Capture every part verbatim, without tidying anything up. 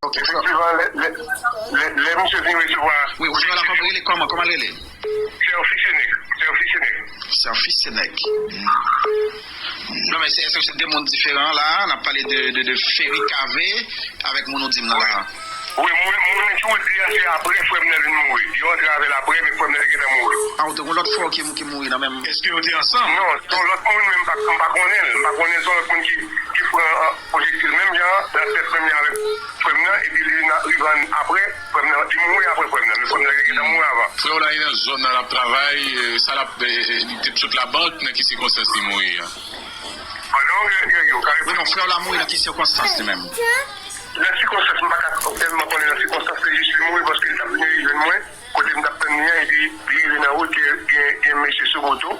Ok, frè. Efektivman, lè, lè, lè, lè misye vin resevwa. Wi, ou jwenn la kòman rele, kòman, kòman l rele? Sè Fisenèk. Sè Fisenèk. Sè Fisenèk. Non, men se, èske se de moun diferan la? N ap pale de, de, de Ferry Cavé avèk moun ou di m nan la. Wi, moun, moun ki ou di a, se apre frè m nan vin mouri. Yo antre avè l apre, men frè m nan te gentan mouri. A, ou te gon lòt frè w ki, ki mouri nan menm. Èske yo te ansanm? Non, se yon lòt moun, men m pa, m pa konnen l. M pa konnen se yon lòt moun ki, ki pran, a, pwojektil menm jan, nan tèt menm jan avèk frè m nan, epi li vin rive apre frè m nan, li mouri apre frè m nan, men frè m nan te gentan mouri avan. Frè w la, li nan zòn nan l ap travay, e, sa l ap, e, e, li te sot labank, nan ki sikonstans li mouri a? Pandan w gen, gen yo, kare. Wi, non, frè w la mouri nan ki sikonstans li menm? Nan sikonstans, m pa ka tèlman konnen nan sikonstans, se jis li mouri paske li t ap vini jwenn mwen, kote m t ap tann li an, epi li rive nan wout, gen, gen, gen mesye sou moto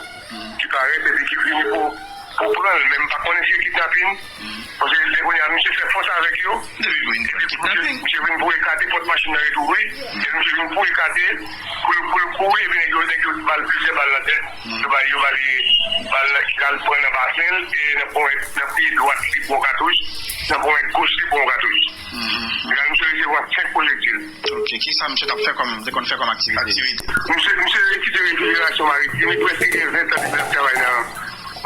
ki parèt, epi ki vini pou, pou pran l, men m pa konnen si se kidnapin, paske lè kounye a, misye fè fòs avèk yo. Depi pou vin fè kidnapin. Misye vin pou ekate, pòt machin nan ret ouvri. Lè misye vin pou ekate, pou l, pou l kouri, epi nèg yo, nèg yo ba l plizyè bal nan tèt. Yo ba, yo ba li bal ki al pran nan basen l, e nan ponyèt, nan pye dwat li pran katouch, nan ponyèt goch li pran katouch. Egal, misye resevwa senk pwojektil. Ok, kisa misye t ap fè kòm, te konn fè kòm aktivite? Aktivite. Misye, misye te kite refrijerasyon maritim, li prèske gen ven tan depi l ap travay nan,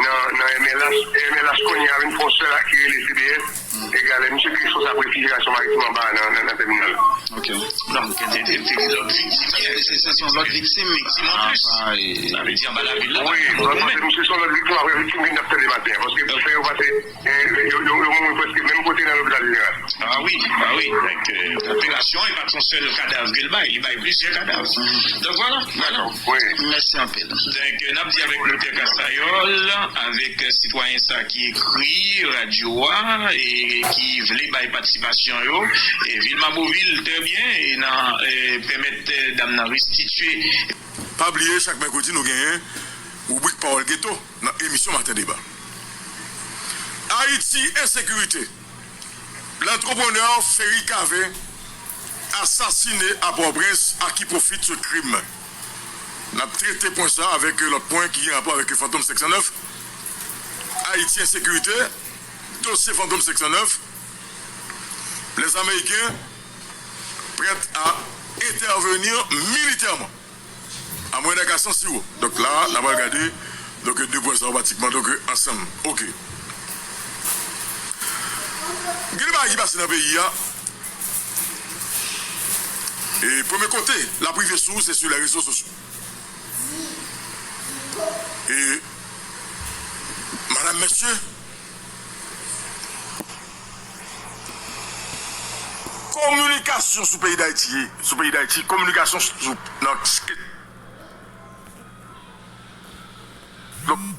nan, nan M L H. M L H kounye a vin fè yon sèl ki rele C B S. Egal, misye ki responsab refrijerasyon maritim anba a nan, nan, nan tèminal. Ok. Donk, te, te, te, te gen lòt viktim. Se, se, se yon lòt viktim. Viktim an plis. Sa vle di anba lavil la. Wi, paske misye se yon lòt viktim apre viktim ki t ap tande maten an. Paske fè yo pase, e, yo, yo, yo mouri prèske menm kote nan lopital jeneral. A wi, a wi. Donk, e, operasyon, e pa t yon sèl kadav ke l bay, li bay plizyè kadav. Donk, vwala, vwala. Wi. Mèsi anpil. Donk, n ap di avèk notè Kasayòl, avèk sitwayen sa ki ekri radyo a, e ki vle bay patisipasyon yo, e Vilma Beauvil, trè byen, e nan, e, pèmèt, e, dam nan restitye. Pa bliye, chak mèkredi, nou genyen ribrik Pawòl Geto nan emisyon Maten Deba. Ayiti, ensekirite. Entrepreneur Ferry Cavé assassiné à Port-au-Prince, à qui profite ce crime? N ap trete pwen sa avèk lòt pwen ki gen rapò avèk Fantom senk san nèf. Ayiti, ensekirite, dosye Fantom senk san nèf. Les Américains prêts à intervenir militairement. Amwenda ka sansiwo. Donk la, n ap al gade, donk, de pwen sa yo pratikman, donk, ansanm. Ok. Gen de bagay ki pase nan peyi a. E premye kote l ap rive sou ou, se sou lè rezo sosyo. E, madam, mesye, kominikasyon sou peyi Dayiti, sou peyi Dayiti, kominikasyon sou, nan, donk,